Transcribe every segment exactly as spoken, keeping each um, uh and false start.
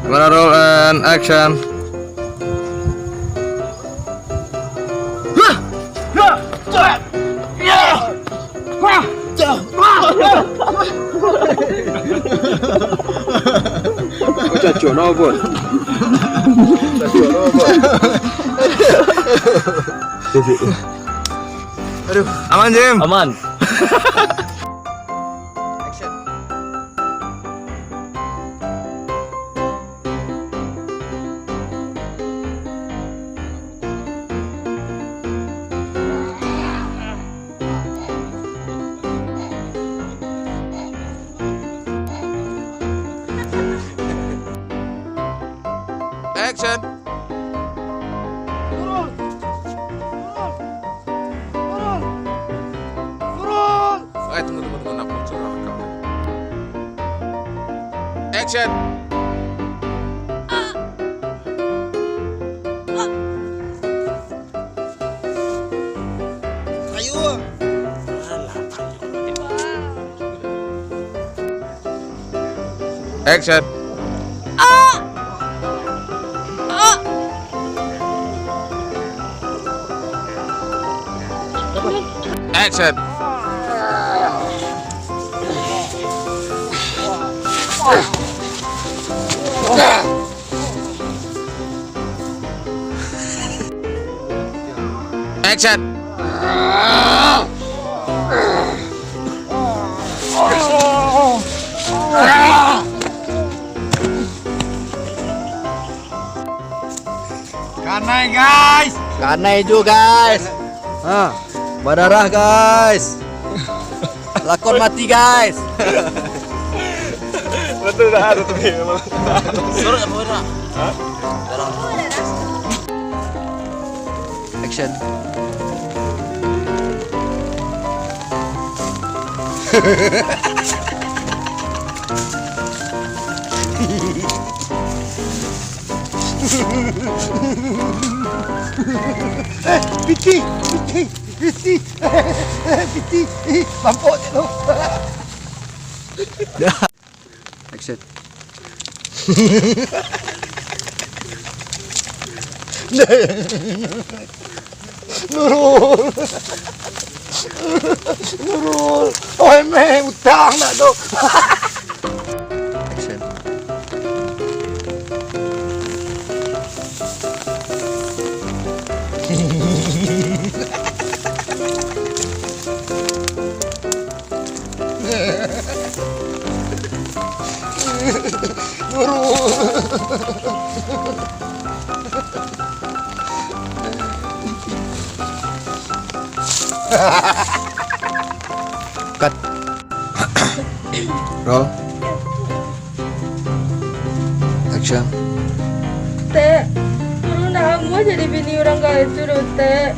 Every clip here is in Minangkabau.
Camera roll and action. Kau cacok no, Bon? Cacok no, Bon? Aduh. Aman, Jim? Aman. Action. Action. Turun. Turun. Turun. Turun. Eh, tunggu, tunggu, tunggu. Nak muncul rekam. Action. Ayo. Action. Action. Action. Kanai, guys. Kanai jo, guys. Ha, badarah, guys. Lakon mati, guys. Betul dah, betul memang. Surut apa dah? Hah? Darah. Action. Eh, piti, piti, piti, piti, eh, mampok je tu. Action. Nurul. Nurul. Oi, meh, utang nak tu. Action. Cut. Roll. Action. Tek, Nurul ndak amuah jadi bini urang gaek tu doh, Tek.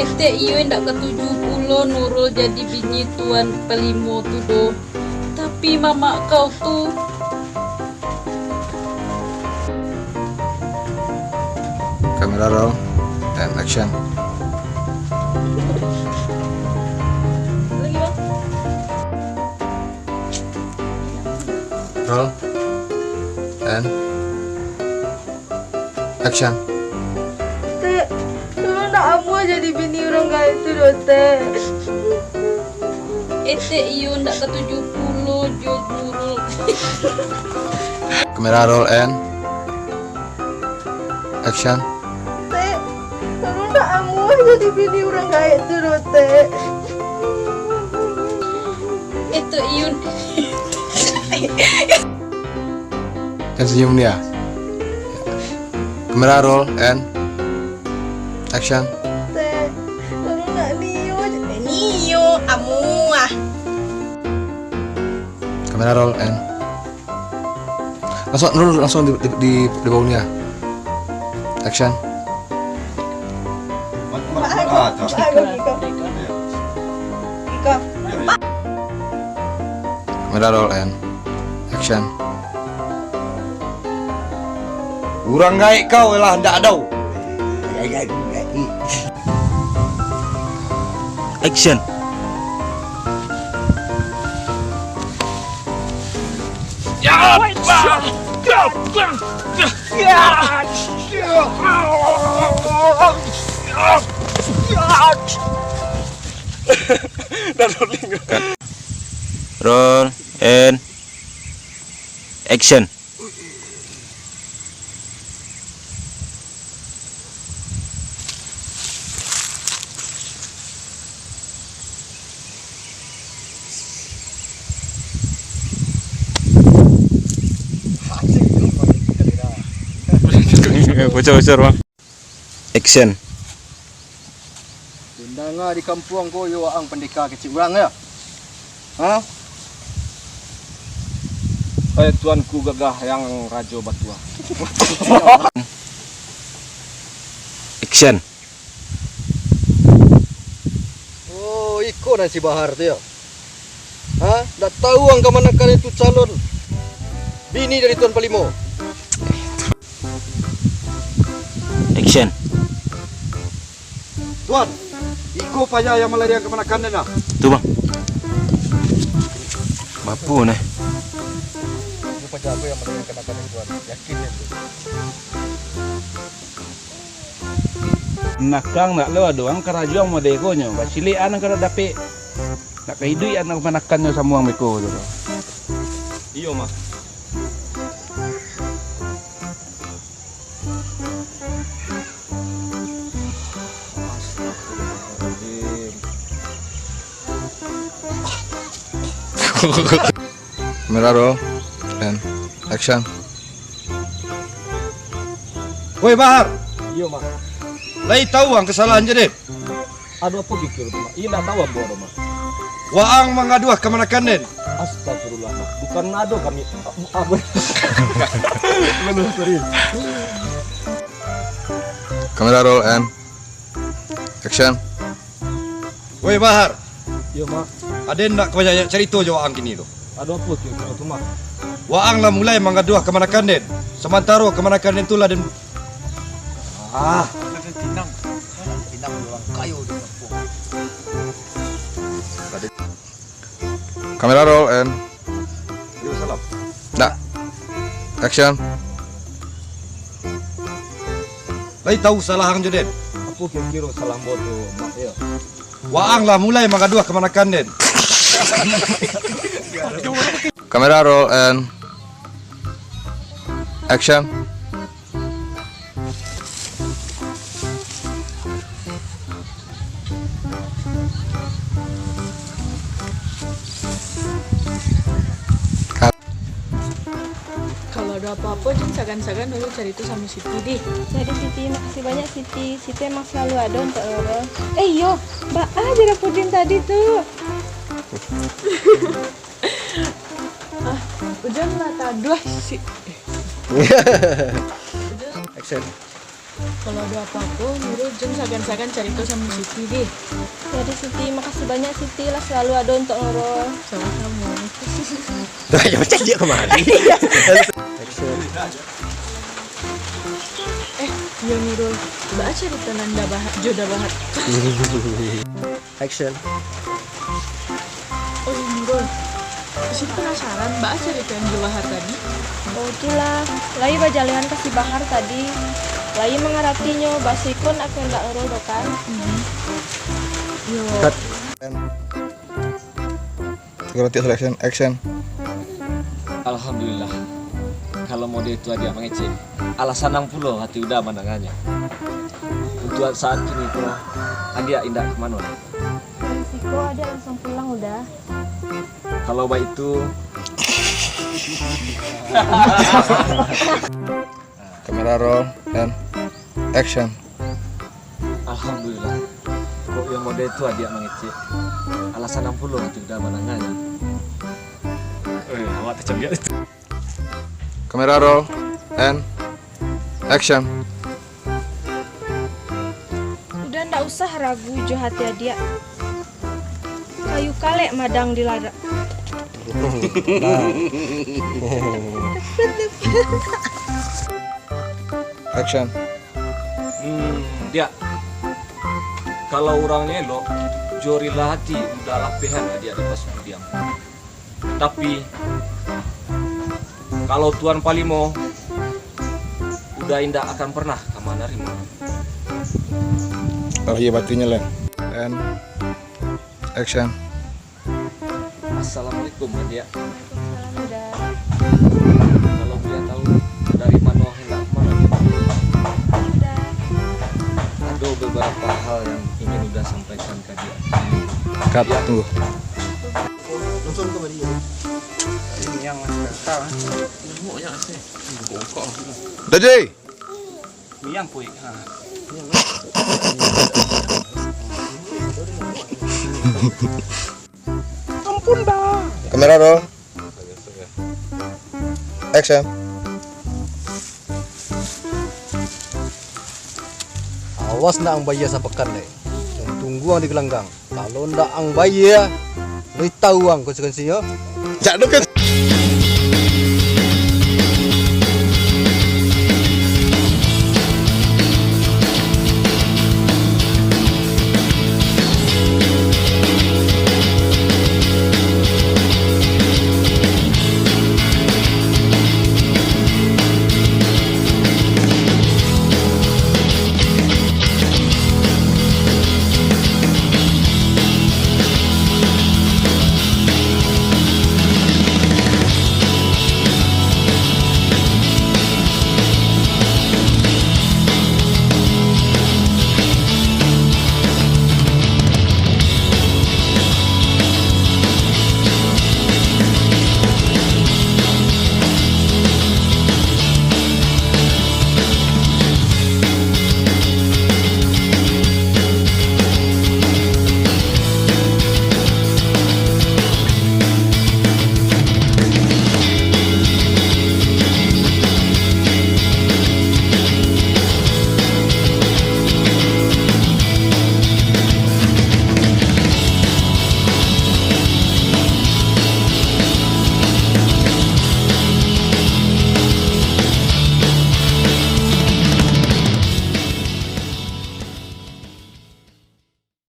Etek iyo indak katuju pulo Nurul jadi bini tuan palimo tu doh. Tapi mamak kau tu. Kamera roll and action. Lagi, Bang. Roll and action. Tek, Nurul ndak amuah jadi bini urang gaek tu doh, Tek. Etek iyo ndak katuju pulo jo Nurul. Kamera roll and action. Tek, Nurul ndak amuah jadi bini urang gaek tu doh, Tek. Etek iyo. Kan senyum dia. Kamera roll and action. Tek, Nurul ndak nio je. Eh, nio, amuah. Kamera roll and langsung, Nurul langsung di, di, di, di bawah dia. Action. Mat, mat, mat, ah, tak. Iko, Iko. Iko. Kamera roll and action. Urang gaek kau lah ndak ado. Action. Ya! Roll and action. Bocor-bocor, Bang. Action. Dendanga di kampuang ko, iyo waang pandeka kecek urang, yo? Ha? Hai tuanku gagah yang rajo batua. Action. Oh, iko nan si Bahar tu, yo? Ha? Ndak tahu ang kamanakan itu calon bini dari Tuan Palimo? Action. Tuan, iko payah yang malarian kamanakan den, nah. Tu, Bang. Bapu, nah. Iko payah yang malarian kamanakan den, Tuan. Yakin den tu. Nakang nak lo ado ang karajo ang mode ko nyo. Bacilek an ang kada dapek. Nak ka iduik an ang manakannyo samuang beko tu. Iyo, Mak. Astagfirullahaladzim. Kamera roll and action. Woi, Bahar! Iyo, Mak. Lai tahu ang kasalahan jo den? Ado apo pikir tu, Mak? Iyo, ndak tahu ambo tu, Mak. Waang mangaduah kamanakan den. Astagfirullah, Mak. Bukan ado kami, apo? Benar, sorry. Kamera roll and action. Woi, Bahar. Iyo, Mak. Aden ndak ka banyak carito jo waang kini tu. Ado apo tu, tu, Mak? Waang lah mulai mangaduah kamanakan den. Samantaro kamanakan den tu lah den, ah. Pinang. Pinang urang kayo di kampuang. Kamera roll and. Yo, salam. Dah. Action. Lai tahu salah ang jo den? Apo kiro-kiro salah ambo tu, Mak, yo? Waang lah mulai mangaduah kamanakan den. Kamera roll and action. Kalau ado apo-apo, jan sagan-sagan dulu carito samo Siti, dih. Jadi Siti, makasih banyak Siti. Siti emang selalu ado untuak Roro. Eh, iyo, baa jo Rapudin tadi tu? Ah, ujan lah taduah si. Action. Kalau ado apo-apo, Nurul jan sagan-sagan carito samo Siti, dih. Jadi Siti, makasih banyak Siti lah selalu ado untuak Nurul. Samo-samo. Dah, yo, macam dia kemari. Action. Eh, yo Nurul, baa carito nan Da Bahar, jo Da Bahar. Action. Oh, Nurul. Siti penasaran, baa carito nan jo Bahar tadi? Oh, itulah. Lai bajalehan ka si Bahar tadi. Lai mangaratinyo, baso iko ndak kandak Nurul doh kan? Mhm. Yo. Cut. Segala tiap selection, action. Alhamdulillah. Kalau mode tu adiak mangecek, alah sanang pulo hati Uda mandanganyo. Untuak saat kini ko, adiak indak ka mano lai. Dari siko adiak langsung pulang, Uda. Kalau baitu. Kamera roll and action. Alhamdulillah. Kok yang mode tu adiak mangecek. Alah sanang pulo hati Uda mandanganyo. Eh, awak tacambiak itu. Kamera roll and action. Uda ndak usah ragu jo hati adiak. Kayu kalek madang di larak. Action. Hmm, Diak. Kalau urangnyo elok, jo rilah ati Uda lapehan adiak di pasudiang. Tapi, Kalau Tuan Palimo, Uda indak akan pernah ka manarimo. Kalau iyo batinyo, Len. And action. Assalamualaikum, Adiak. Uda. Kalau buliah tahu, dari mano hendak ka mano? Uda. Ado beberapa hal yang ingin Uda sampaikan ka Adiak. Cut, tunggu. Langsung ka Maria. Ini yang masih gatal, eh. Bongkok langsung. Daji! Miang kuik. Ha. Ampun dah. Kamera roll. Action. Awas nak ang bayia sapakan deh. Tunggu ang di gelanggang. Kalau ndak ang bayia, lai tahu ang konsekuensinyo. Jak tu kan.